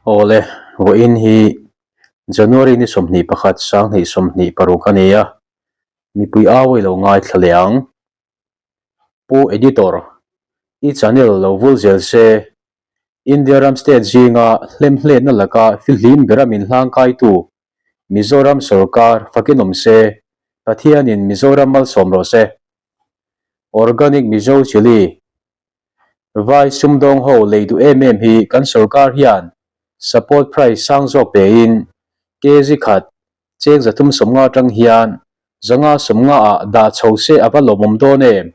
Awle, vawiin hi January ni 21 2026 a ni a, mipui au i lo ngaithla leh ang. Pu Editor, i channel lo vul zel se, India ram state zinga hlemhletna laka fihlim bera min hlangkaitu Mizoram sorkar fakin awm se, Pathianin Mizoram malsawm rawh se. Organic Mizo Chilli Vai sumdawng ho lei duh em em hi kan sorkar hian support price sang zawk pein kg khat cheng 350 atang hian 550 ah dah chho se a va lawmawm dawn em?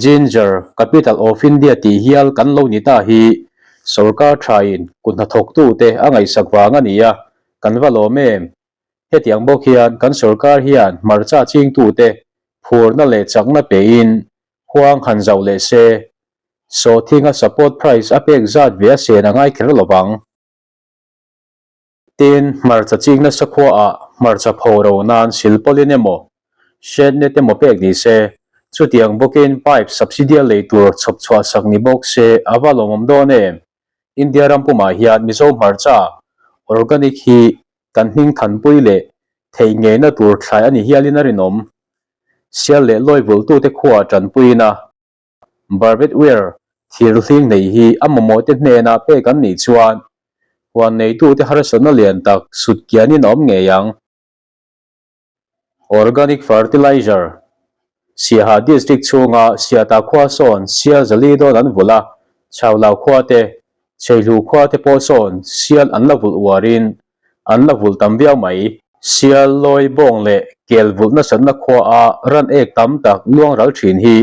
Ginger capital of India tih hial kan lo ni ta hi sorkar thain kut hnathawktute a ngaihsak vang a ni a, kan va lawm em? Hetiang bawk hian kan sorkar hian hmarcha chingtute phurna leh chakna pein Huang han zauh leh se, sawthinga support price a pek zat ve a sen a ngai kher lo vang. Tin, hmarcha ching nasa khuaah hmarcha pho ro nan silpawlin emaw, shed net emaw pek ni se, chutiang bawkin pipe subsidy a lei tur chhawp chhuah sak ni bawk se a va lawmawm dawn em? India ram pumah hian Mizo hmarcha, organic, hi kan hming thanpui leh theih ngeina tur thlai a ni hialin a rinawm. Sial leh lawi vulhtute khuaa tanpuina barbed wire thir hling nei hi a mamawhte hnena pek an nih chuan huan neitute harsatna lian tak sut kianin a awm ngei ang. Organic fertilizer Siaha District chhunga Siata khua sawn sial zali dawn an vulh a, Chaulau khua te, Cheihlu khua te pawh sawn sial an la vulh uarin an la vulh tam viau mai. Sial, lawi, bawng leh kel vulh nasatna khua a ran ek tam tak luang ral thin hi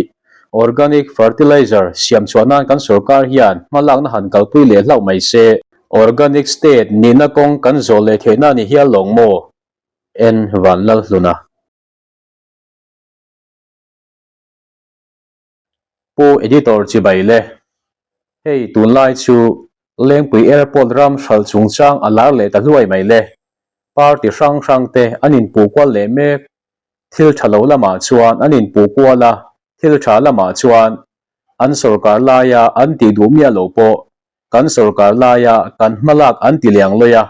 organic fertilizer siam chhuah nan kan sorkar hian hma lakna han kalpui leh hlauh mai se. Organic state nihna kawng kan zawh leh theihna ni hial lawng maw? En Vanlalhluna. Pu Editor chibai le. Hei tunlai chu Lengpui Airport ram hralh chungchang a lar leh ta hluai mai le. Party hrang hrang te an inpuh kual leh mek. Thil tha lo lamah chuan an inpuh kual a, thil tha lamah chuan an sorkar laia an tih duh miah lo pawh kan sorkar laia kan hmalak an ti liang lawi a.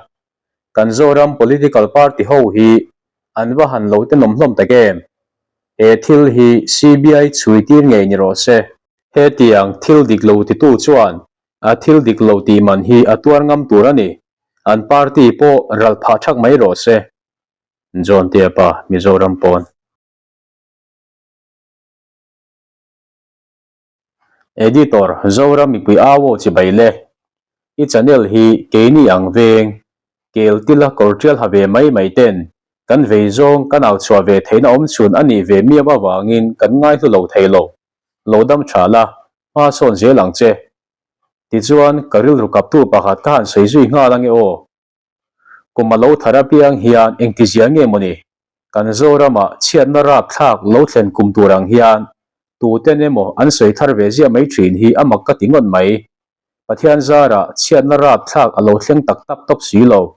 Kan Zoram political party ho hi an va han lo tenawm hlawm tak em? He thil hi CBI chhui tir ngei ni rawh se. Hetiang thil dik lo titu chuan a thil dik lo tih man hi a tuar ngam tur a ni. An party pawh ral phah thak mai rawh se. John Tiapa, Mizoram pawn. Editor, Zoram mipui au aw chibai le. I channel hi keini ang veng, kel tila kawr tial ha ve mai mai ten kan vei zawng kan au chhuah ve theihna awm chhun a nih ve miau avangin kan ngaihlu lo thei lo. Lo dam tha la, hma sawn zel ang che. Tichuan, ka rilru kaptu pakhat ka han sawi zui nghal ange aw. Kum a lo thar apiang hian engtizia nge mawni kan Zoramah chhiatna rapthlak lo thlen kum tur ang hian tuten emaw an sawi thar ve ziah mai thin hi a mak ka ti ngawt mai. Pathian zarah chhiatna rapthlak a lo thleng tak tak tawp si lo.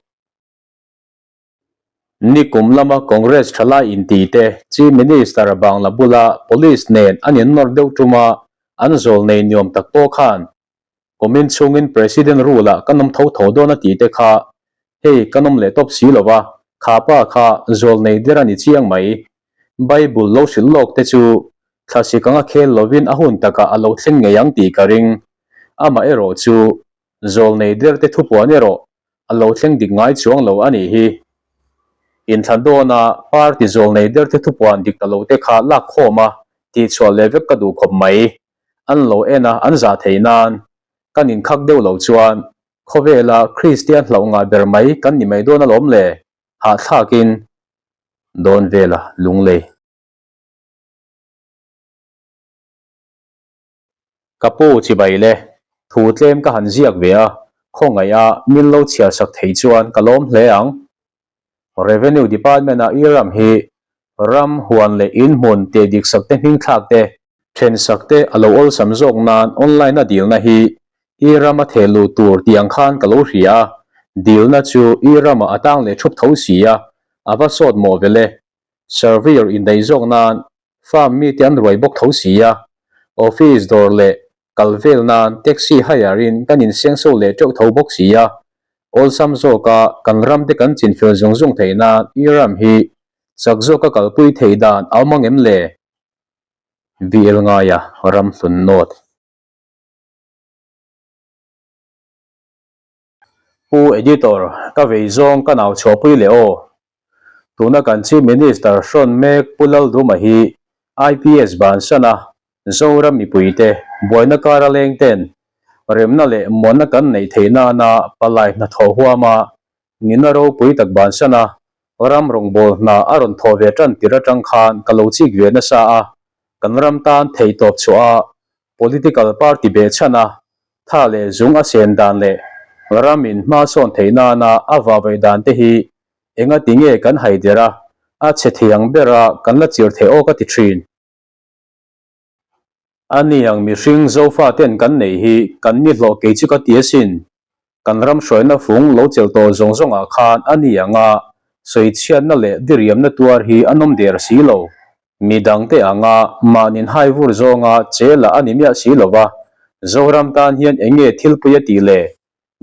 Nikum lama Congress thalai inti te Chief Minister Bangla bula Police nen an innawr deuh tuma an zawl nei niawm tak pawh khan Kumin chhungin President rule ah kan awm tho tho dawn a tih te kha hei kan awm leh tawp si lo va, kha pa kha zawl nei der a ni chiang mai. Bible lo hrilh lawk te chu thlasik anga khel lovin a hun takah a lo thleng ngei ang tih ka ring. Amah erawh chu zawl nei der te thupuan erawh a lo thleng dik ngai chuang lo a nih hi. Inthlan dawna party zawl nei der te thupuan dik ta lo te kha lak khawm a tihchhuah leh vek ka duh khawp mai. An lo en a, an zah theih nan kan inkhak deuh loh chuan khawvela Kristian hlauh ngah ber mai kan ni mai dawn alawm le, hahthlakin dawn vela lunglei. Ka pu chibai le, thu tlem ka han ziak ve a, khawngaih a min lo chhiar sak thei chuan ka lawm hle ang. Revenue Department-a i ram hi ram, huan leh in hmun teh dik sak te hming thlak te, then sak te a lo awlsam zawk nan online-a dilna hi i rama theh luh tur tih ang khan ka lo hria a, dilna chu i ramah a tang leh thup tho si a, a va sawt mawh vel e. Surveyor indaih zawk nan farm mite an ruai bawk tho si a, office dawr leh kal vel nan taxi hire in kan insengso leh teuh tho bawk si a. Awlsam zawka kan ramte kan chinfel zung zung theih nan i ram hi chak zawka kalpui theih dan a awm ang em le? VL Ngaia ram hlun nawt. Pu Editor, ka vei zawng ka nau chhuahpui leh aw. Tuna kan Chief Minister hrawn mek Pu Lalduma hi IPS bansan a Zoram mipuite buaina kara leng ten remna leh muanna kan neih theih nana palai hnathawh huama nihna ropui tak bansan a ram rawngbâwl hna a rawn thawh ve tan tir atang khan ka lo chik ve nasa a, kan ram tan theihtawp chhuah a political party behchhan a tha leh zung a sen dan leh ramin hma sawn theih nana a vahvaih dan te hi enga ti nge kan haider a, a chhe thei ang ber a kan la chir theih aw ka ti thin. A ni ang mihring Zofa ten kan neih hi kan ni hlawh kei chu ka ti asin. Kan ram hruaina fung lo chelh tawh zawng zawngah khan a ni anga sawichhiatna leh diriamna tuar hi a nawm der si lo. Mi dangte anga mahnin hai vur zawnga che lah a ni miah si lo va, Zoram tan hian eng nge thilpui a tih le?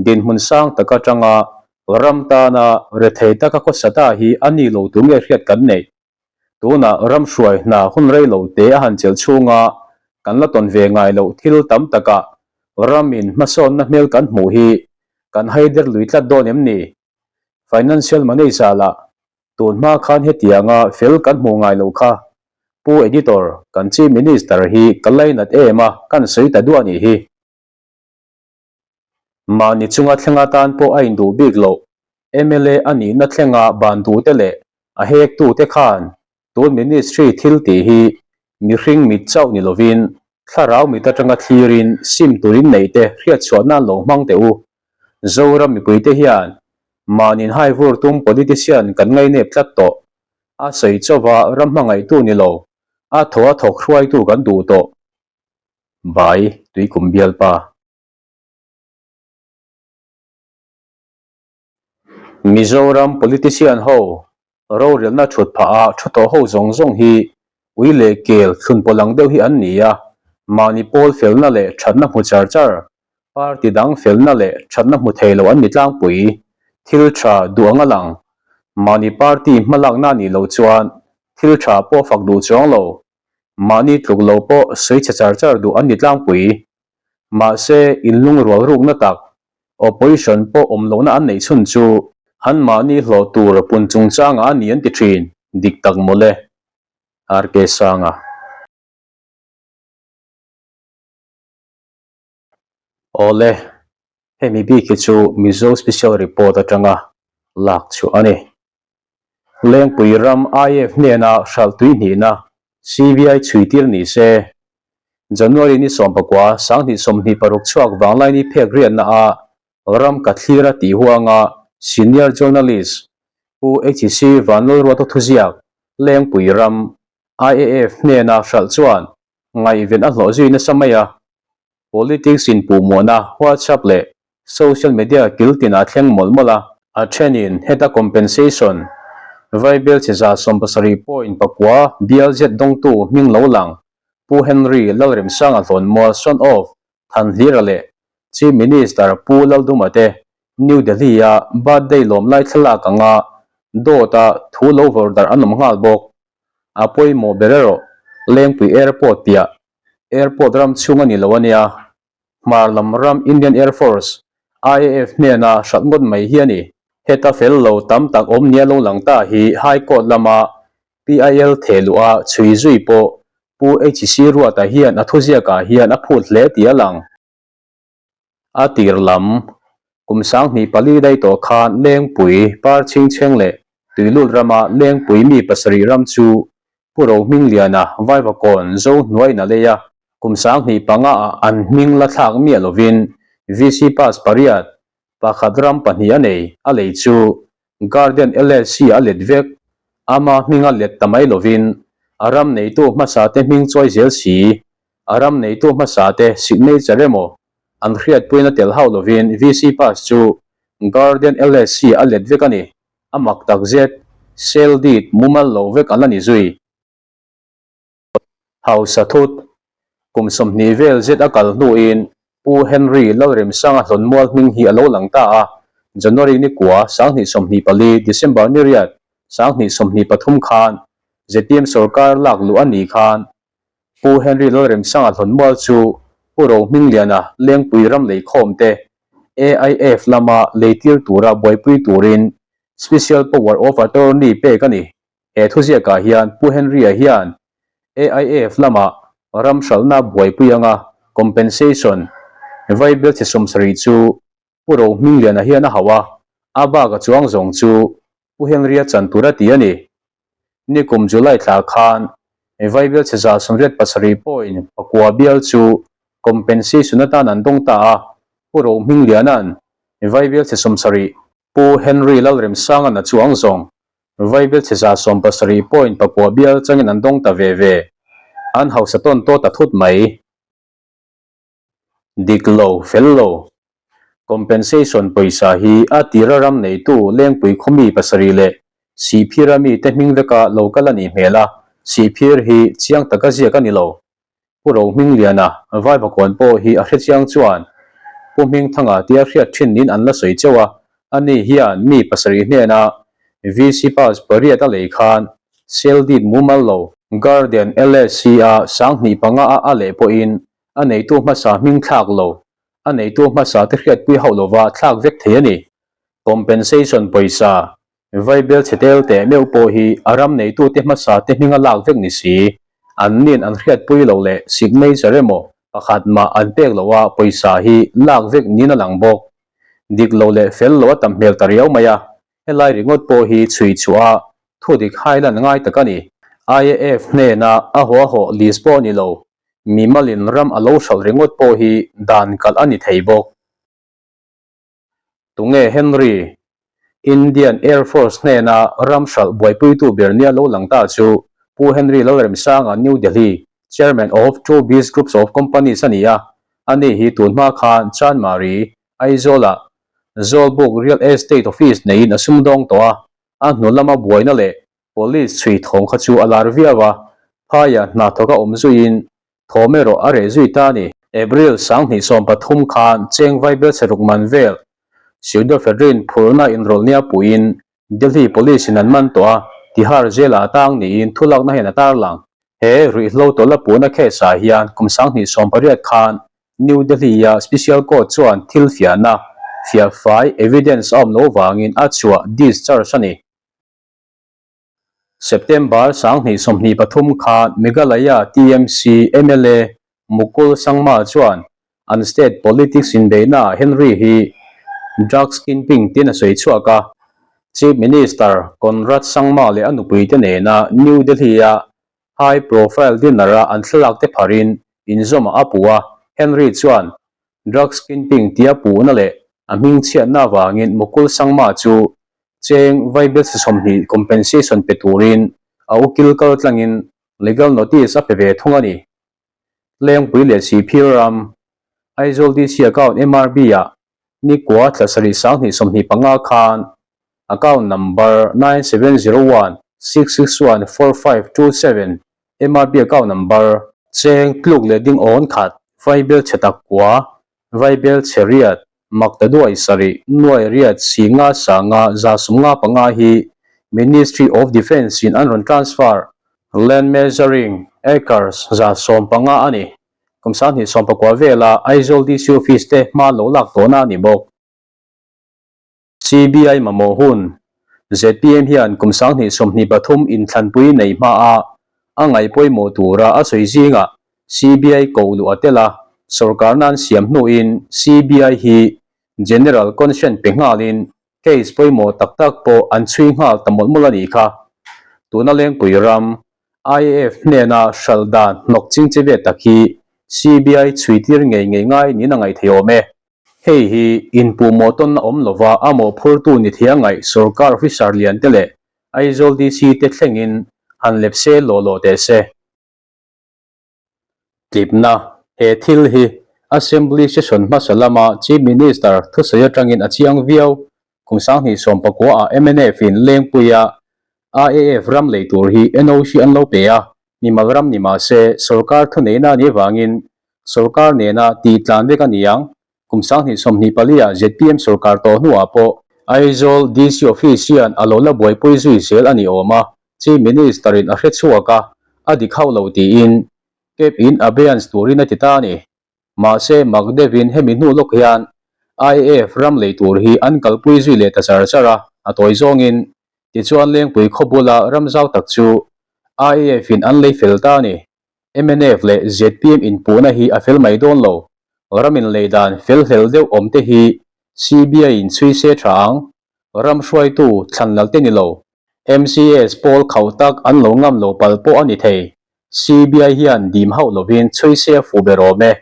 Dinhmun sang tak atanga ram tana rethei taka khawsa ta hi a ni lo tu nge hriat kan neih? Tunah ramhruai hna hun rei lo te a han chelh chhunga kan la tawn ve ngai loh thil tam takah ramin hmasawnna hmel kan hmuh hi kan haider lui tlat dawn em ni? Financial Manager lah tun hma khan hetianga fel kan hmuh ngai loh kha Pu Editor, kan Chief Minister hi ka lainat em a, kan sawi ta duah nih hi. Mahni chunga thleng atan pawh a induh bik loh. Mla a nihna thlenga ban duhte leh a hektute khan tun ministry thil tih hi mihring mit chauh ni lovin thlarau mit atanga thlirin sim turin neihte hriatchhuah nan lo hmang teh u. Zoram mipuite hian mahnin hai vur tum politician kan ngainep tlat tawh. A sawi chauva ram hmangaihtu ni lo, a thaw a thawk hruaitu kan duh tawh. Bai Tuikum bialpa. Mizoram politician ho rorelna thut phah a thu tawh ho zawng zawng hi ui leh kel thlun pawlh ang deuh hi an ni a, mahni pawl felna leh thatna hmu char char, party dang felna leh thatna hmu thei lo an ni tlangpui, thil tha duh ang a lang, mahni party hmalakna a nih loh chuan thil tha pawh fak duh chuang lo, Mahni tluk lo pawh sawi chhe char char duh an ni tlangpui. Mahse, inlungrual rukna tak, opposition pawh awm lohna an neih chhun chu an mahni hlawh tur pun chungchangah a ni an ti thin, dik tak mawle. RK Sanga. Awle, hemi bik hi chu Mizo Special Report atanga lak chhuah a ni. Lengpui ram IF hnena hralh tui hnihna CBI chhuitir ni se. January ni 19 2026 chhuak vanglaini phek riatna a ram ka thlir a tih huanga senior journalist Pu HC Vanlalruata thuziak Lengpui ram IAF hnena hralh chuan ngaihven a hlawh zui nasa mai a. Politics inpuhmuahna WhatsApp leh social media kil tinah thleng mawlh mawlh a. A thenin heta compensation Vaibel cheza 70 point pakua bial zet dawngtu hming lo lang Pu Henry Lalremsanga Hlawnmual son of Thanhlira leh Chief Minister Pu Lalduma te New Delhi-a birthday lawm lai thlalak anga dawta thu lo vawrh darh an awm nghal bawk. A pawimawh ber erawh Lengpui Airport piah Airport ram chhung a ni lo a nia. Hmar lam ram Indian Air Force, IAF, hnena hrat ngawt mai hi a ni. Heta fel lo tam tak awm nia lo lang ta hi High Court lama PIL theh luh a chhui zui pawh Pu HC Ruata hian a thuziakah hian a phut hle tih a lang. A tir lam, kum 2004 daih tawh khan Lengpui, Parchhingchheng leh Tuilut rama Lengpui mi pasarih ram chu Pu Rohmingliana Vaivakawn Zo hnuaiin a lei a, kum 2005 ah an hming la thlak miah lovin VC Pass pariat, pakhat ram pahnih a nei, a lei chu Guardian LLC a let vek, ama hminga let ta mai lovin a ram neitu hmasa te hming chawi zel si. A ram neitu hmasa te signature emaw an hriatpuina tel hauh lovin VC pass chu Guardian LSC a let vek a ni. A mak tak zet, sale deed mumal lo vek an la ni zui. Hausa thut, kum 20 vel zet a kal hnuin Pu Henry Lalremsanga Hlawnmual hming hi a lo lang ta a. January ni kua, 2024, December ni riat, 2023 khan zpm sorkar lak luh a nih khan Pu Henry Lalremsanga hlawnmual chu Pu Rohmingliana Lengpui ram leikhawm te AIF lama leitir tura buaipui turin Special Power of Attorney pek a ni. He thuziakah hian Pu Henry-a hian AIF lama ram hralhna buaipui anga compensation vaibelchhe 70 chu Pu Rohmingliana hian a hauh a, a bak a chuang zawng chu Pu Henry-a chan tur a ti a ni. Nikum July thla khan Vaibelchhe 87 pawhin pakua bial chu compensation atan an dawng ta a, Pu Rohmingliana'n Vaibelchhe 70, Pu Henry Lalremsanga'n a chuang zawng Vaibelchhe 70 pawhin pakua bial changin an dawng ta ve ve. An hausa tawn tawt a thut mai. Dik lo, fel lo. Compensation pawisa hi a tira ram neitu Lengpui khawmi pasarih leh Sihphira mite hming veka lo kal a nih hmel a, Sihphir hi chiang taka ziak a ni lo. Pu Rohmingliana, Vaivakuan pawh hi a hrechiang chuan Pu Hmingthanga tia hriat thin niin an la sawi cheu a, ani hian mi pasarih hnena VC pass pariat a lei khan Sale deed mumal lo, Garden LSC-a 5005 a a leh pawhin a neitu hmasa hming thlak lo, a neitu hmasa te hriatpui hauh lova thlak vek thei a ni. Compensation pawisa, vaibel chhe tel teh meuh pawh hi a ram neitute hmasa te hminga lak vek ni si. An nin an hriatpui lo leh signature emaw pakhat mah an pek loh a pawisa hi lak vek niin a lang bawk. Dik lo leh fel lo a tam hmel ta riau mai a, Helai ringawt pawh hi chhui chhuah a thu dik hailan ngai tak a ni. IAF hnena a haw a haw list pawh a ni lo. Mimalin ram a lo hralh ringawt pawh hi dan kalh a ni thei bawk. Tunge Henry? Indian Air Force hnena ram hralh buaipuitu ber nia lo lang ta chu Pu Henry Lalremsanga New Delhi, Chairman of Two Biz Groups of Companies a ni a. Ani hi tunhma khan Chanmari, Aizawlah Zawlbuk Real Estate Office neiin a sumdawng tawh a, a hnu lama buaina leh Police chhui thawng kha chu a lar viau a, phaiah hna thawk a awm zuiin thawm erawh a reh zui ta a ni. April 2013 khan Cheng Vaibelchhe rukman vel Pseudoephedrine phurna inrawlhnia puiin Delhi Police in an man tawh a, Tihar Jail-ah a tang niin thulakna hian a tarlang. He ruihhlo tawlh a puhna case ah hian kum 2018 khan New Delhi-a Special Court chuan thil fiahna, fiahfai, evidence, a awm loh vangin a chhuah, discharge, a ni. September 2023 khan Meghalaya TMC mla Mukul Sangma chuan an state politics inbeihnaah Henry hi drugs kingpin tiin a sawi chhuak a. Chief Minister Conrad Sangma leh a nupuite nena New Delhi-a high profile dinner-a an thlalak te pharin inzawmah a puh a. Henry chuan drugs kingpin tia puhna leh a hmingchhiatna avangin Mukul Sangma chu cheng vaibelchhe 20 compensation pe turin a ukil kaltlangin legal notice a pe ve thung a ni. Lengpui leh Sihphir ram, Aizawl DC account MRB-ah nikua thla sarih 2025 khan account number 9701 661 4527 MRB account number cheng tluk leh ding awn khat vaibel chhe tak kua vaibel chhe riat makta duai sarih nuai riat si nga sa nga za sum nga panga hi Ministry of Defence in an rawn transfer land measuring acres 150 a ni. Kum 2019 vela Aizawl DC office te hma lo lak tawhna a ni bawk. CBI mamawh hun zpm hian kum 2023 inthlanpui nei hma a a ngaih pawimawh tura a sawi zingah CBI koh luh a tel a, sorkarna an siam hnuin CBI hi General Consent pe nghalin case pawimawh tak tak pawh an chhui nghal ta mawlh mawlh a nih kha. Tuna Lengpui ram IAF hnena hralh dan hnawk ching che ve tak hi CBI chhui tir ngei ngei ngai niin a ngaih thei awm e. Hei hi inpuhmawh tawnna awm lova a mawhphurtu ni thei a ngaih sorkar officer lian te leh Aizawl DC te thlengin han lep se law law teh se. Tlipna, He thil hi Assembly session hmasa lama Chief Minister thusawi atangin a chiang viau. Kum 2019 ah mnf in Lengpuia IAF ram lei tur hi NOC an lo pe a, mimal ram ni mah se sorkar thuneihna a nih avangin sorkar nena tih tlan vek a ni ang. Kum 2024 ah zpm sorkar tawh hnuah pawh. Aizawl DC Office hian a lo la buaipui zui zel a ni awm a, Chief Minister in a hre chhuak a, a dik hauh lo tiin Cab in abeyance turin a ti ta a ni. Mahse, mak deuhin hemi hnu lawk hian IAF ram lei tur hi an kalpui zui leh ta char char a, a tawi zawngin. Tichuan Lengpui khaw bula ram zau tak chu IAF in an lei fel ta a ni. Mnf leh zpm inpuhna hi a fel mai dawn lo. Ram inlei dan fel hlel deuh awm te hi CBI in chhui se tha ang. Ram hruaitu thlan lal te ni lo. MCS pawl khauh tak an lo ngam lo pal pawh a ni thei. CBI hian dim hauh lovin chhui se a fuh ber awm e.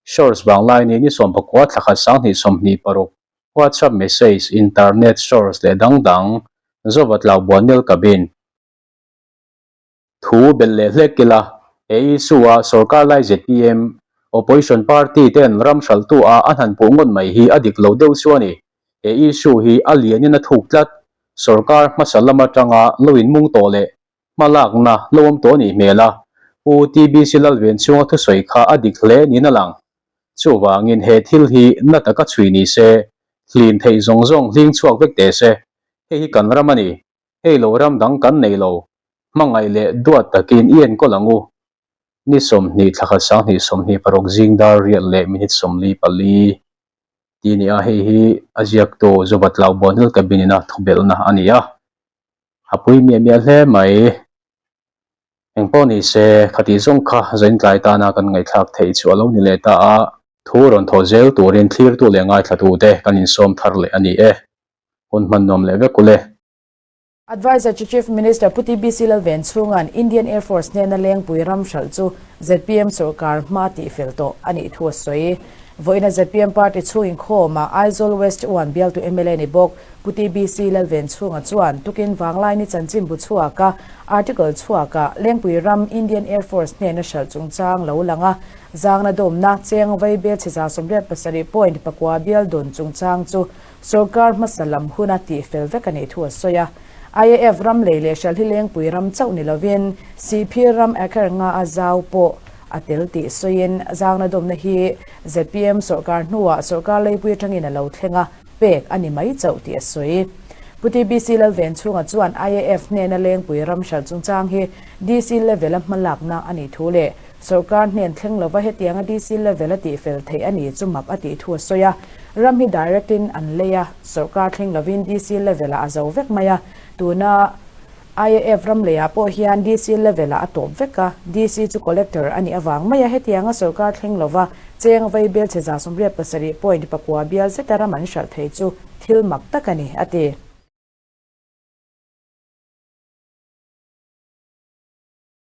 Source vanglai ni ni sawmpakua thlakhat 2026 WhatsApp message, internet source leh dang dang Zovatlau Buanel Cabin. Thu belh leh hlek ila, he issue-a sorkar lai zpm, opposition party ten ram hralhtu a an han puh ngawt mai hi a dik lo deuh chu a ni. He issue hi a lianin a thuk tlat. Sorkar hmasa lam atanga lo inmung tawh leh hmalakna lo awm tawh a nih hmel a, Pu TBC Lalvenchhunga thusawi kha a dik hle niin a lang. Chuvangin he thil hi na taka chhui ni se, hlim theih zawng zawng hling chhuak vek teh se. Hei hi kan ram a ni. Hei lo ram dang kan nei lo, hmangaih leh duat takin i enkawl ang u. Ni 20 thlakhat 2026 zing dar riat leh minute 44 ti nia hei hi a ziaktu Zovatlau Buanil Cabin ina thubelhna a ni a, a pui miah miah hle mai. Engpawh ni se, khatih zawng kha zaintlai tana kan ngaihthlak theih chu a lo ni leh ta a, thu rawn thaw zel turin thlirtu leh ngaithlatute kan insawm thar leh a ni e. Hun hman nuam leh vek ule. Adviser chu Chief Minister Pu TBC Lalvenchhunga'n Indian Air Force hnena Lengpui ram hralh chu zpm sorkar hma tihfel tawh a nih thu a sawi. Vawiina zpm party chhung inkhawmah Aizawl West One bialtu mla ni bawk Pu TBC Lalvenchhunga chuan tukin Vanglaini chanchinbu chhuaka article chhuakah Lengpui ram Indian Air Force hnena hralh chungchang lo lang a, zangna dawmna cheng vaibel chhe 87 point pakua bial dawn chungchang chu Sorkar hmasa lam huna tihfel vek a nih thu a sawi a. IAF ram lei leh Hralhi Lengpui ram chauh ni lovin Sihphir ram acre nga a zau pawh a tel tih sawiin zangna dawmna hi zpm sorkar hnuah sorkar leipui atangin a lo thleng a, pek a ni mai chauh tih a sawi. Pu TBC Lalvenchhunga chuan IAF hnena Lengpui ram hralh chungchang hi DC level-a hmalakna a nih thu leh Sorkar hnen thleng lova hetianga DC level a tihfel theih a ni chu mak a tih thu a sawi a. Ram hi direct in an lei a, sorkar thleng lovin DC level ah a zo vek mai a. Tuna IAF ram leiah pawh hian DC level ah a tawp vek a, DC chu collector a nih avang mai a hetianga sorkar thleng lova cheng vaibel chhe 87 point pakua bial zeta ram an hralh thei chu thil mak tak a ni, a ti.